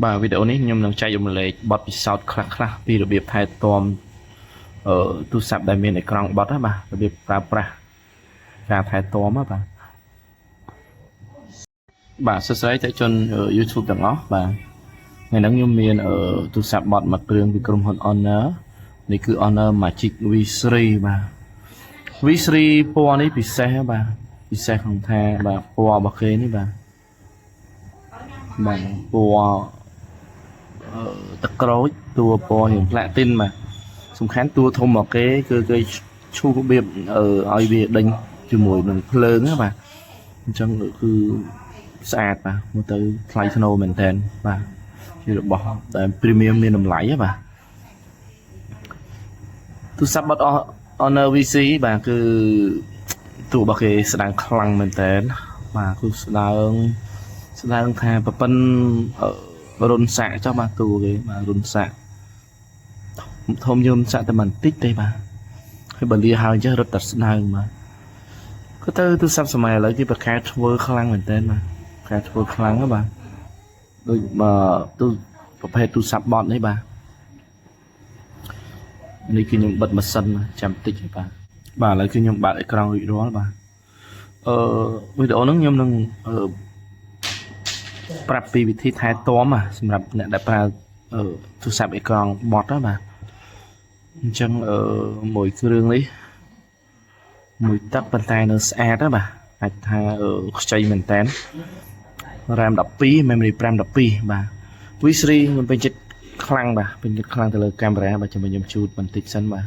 បាទវីដេអូនេះខ្ញុំនឹងចែករំលែកបទពិសោធន៍ខ្លះៗពីរបៀបថែទាំអឺទូរស័ព្ទដែលមានអេក្រង់បត់ណាបាទរបៀបប្រើប្រាស់ការថែទាំណាបាទបាទសួស្តីអតិថិជន YouTube ទាំងអស់បាទថ្ងៃនេះខ្ញុំមានអឺទូរស័ព្ទបត់មួយគ្រឿងពីក្រុមហ៊ុន Honor នេះគឺ Honor Magic V3 បាទ V3 ពណ៌នេះពិសេសបាទពិសេសក្នុងថាបាទពណ៌របស់គេនេះបាទបាទពណ៌អឺទឹកក្រូចតួពណ៌រៀងផ្លាទីនបាទសំខាន់តួធំរបស់គេគឺគេឈូសរបៀបអឺឲ្យវាដេញជាមួយនឹងភ្លើងណាបាទអញ្ចឹងគឺស្អាតបាទមើលទៅថ្លៃថ្នូរមែនតើបាទជារបស់ដែល premium មានតម្លៃហ៎បាទទូរស័ព្ទបត់ Honor V3 បាទគឺតួរបស់គេស្ដើងខ្លាំងមែនតើបាទគឺស្ដើងស្ដើងថាប្រប៉ិនរុនសាក់ចុះបាទតួគេបាទរុនសាក់ធំយំសាក់តែបន្តិចទេបាទហើយបើលាហើយចេះរត់តែស្ដើងបាទក៏ទៅទូរស័ព្ទសម័យឥឡូវគេប្រកែធ្វើខ្លាំងមែនតើបាទប្រកែធ្វើខ្លាំងហ៎បាទដូចបើទូប្រភេទទូរស័ព្ទបត់នេះបាទនេះគឺខ្ញុំបិទម៉ាស៊ីនចាំតិចហើយបាទបាទឥឡូវគឺខ្ញុំបើកអេក្រង់រួចរាល់បាទអឺវីដេអូហ្នឹងខ្ញុំនឹងអឺប្រាប់ពីវិធីថែទាំសម្រាប់អ្នកដែលប្រើទូរស័ព្ទអេក្រង់បត់ណាបាទអញ្ចឹងអឺមួយគ្រឿងនេះមួយទឹកប៉ុន្តែនៅស្អាតណាបាទអាចថាខ្ចីមែនតើ RAM 12 memory 5 12បាទ V3 ខ្ញុំពេញចិត្តខ្លាំងបាទពេញចិត្តខ្លាំងទៅលើកាមេរ៉ាបាទចាំខ្ញុំជូតបន្តិចសិនបាទ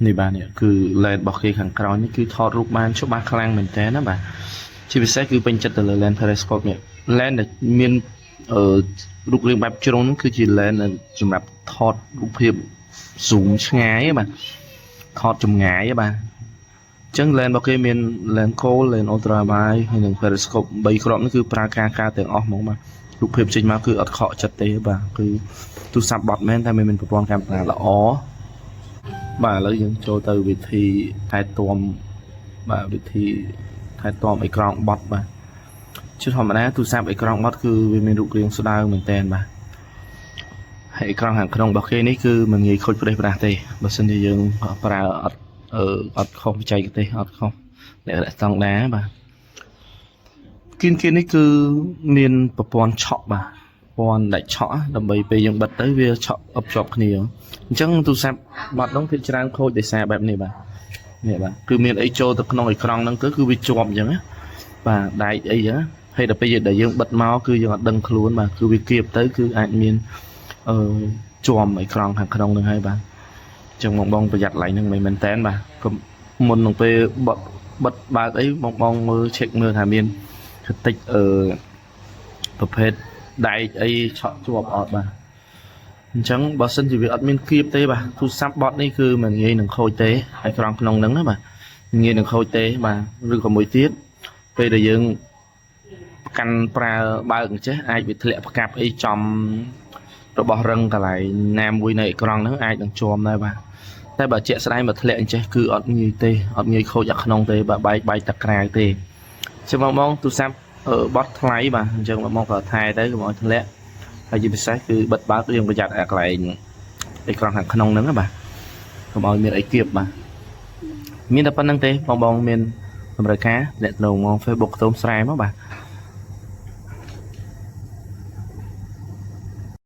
នេះបាទនេះគឺ lens របស់គេខាងក្រោយនេះគឺថតរូបបានច្បាស់ខ្លាំងមែនតើណាបាទជាពិសេសគឺពេញចិត្តទៅលើ lens periscope នេះ lens ដែលមានអឺរូបរាងបែបជ្រុងហ្នឹងគឺជា lens សម្រាប់ថតរូបភាព zoom ឆ្ងាយបាទថតចម្ងាយបាទអញ្ចឹង lens របស់គេមាន lens គោល lens ultra wide ហើយនិង periscope 3គ្រាប់នេះគឺប្រើការការទាំងអស់ហ្មងបាទរូបភាពចេញមកគឺអត់ខកចិត្តទេបាទគឺទូរស័ព្ទបត់មែនតែមិនមានប្រព័ន្ធកាមេរ៉ាល្អបាទឥឡូវយើងចូលទៅវិធីថែទាំបាទវិធីថែទាំអេក្រង់បត់បាទជាធម្មតាទូរស័ព្ទអេក្រង់បត់គឺវាមានរូបរាងស្ដើងមែនតើបាទហើយអេក្រង់ខាងក្នុងរបស់គេនេះគឺមិនងាយខូចផ្ដេសផ្ដាស់ទេបើសិនជាយើងប្រើអត់អឺអត់ខុសបច្ចេកទេសអត់ខុសលក្ខណៈស្តង់ដារបាទគៀនគៀននេះគឺមានប្រព័ន្ធឆក់បាទប្រព័ន្ធដាច់ឆក់ដើម្បីពេលយើងបិទទៅវាឆក់អបជាប់គ្នាអញ្ចឹងទូរស័ព្ទបត់នោះគឺច្រើនខូចដោយសារបែបនេះបាទនេះបាទគឺមានអីចូលទៅក្នុងអេក្រង់ហ្នឹងទៅគឺវាជាប់អញ្ចឹងណាបាទដែកអីចឹងហើយដល់ពេលដែលយើងបិទមកគឺយើងអត់ដឹងខ្លួនបាទគឺវាគៀបទៅគឺអាចមានអឺជាំអេក្រង់ខាងក្នុងហ្នឹងហើយបាទអញ្ចឹងបងបងប្រយ័ត្នឡៃហ្នឹងមិនមែនតែនបាទកុំមុននឹងពេលបិទបិទបើកអីបងបងមើល check មើលថាមានខ្ទេចអឺប្រភេទដែកអីឆក់ជាប់អត់បាទអញ្ចឹងបើសិនជាវាអត់មានគៀបទេបាទទូរស័ព្ទបត់នេះគឺមិនងាយនឹងខូចទេហើយក្រង់ក្នុងហ្នឹងណាបាទងាយនឹងខូចទេបាទឬក៏មួយទៀតពេលដែលយើងកាន់ប្រើបើកអញ្ចេះអាចវាធ្លាក់ផ្កាប់អីចំរបស់រឹងកន្លែងណាមួយនៅអេក្រង់ហ្នឹងអាចនឹងជាំដែរបាទតែបើជាក់ស្ដែងបើធ្លាក់អញ្ចេះគឺអត់ងាយទេអត់ងាយខូចអាក្នុងទេបាទបែកបែកតែក្រៅទេចឹងបងបងទូរស័ព្ទបត់ថ្លៃបាទអញ្ចឹងបងបងក៏ថែទៅកុំឲ្យធ្លាក់ហើយជាពិសេសគឺបិទបើកយើងប្រយ័ត្នអាកន្លែងអេក្រង់ខាងក្នុងហ្នឹងណាបាទកុំឲ្យមានអីគៀបបាទមានតែប៉ុណ្្នឹងទេបងបងមានតម្រូវការអ្នកនៅមក Facebook ខ្ទមស្រែមកបាទ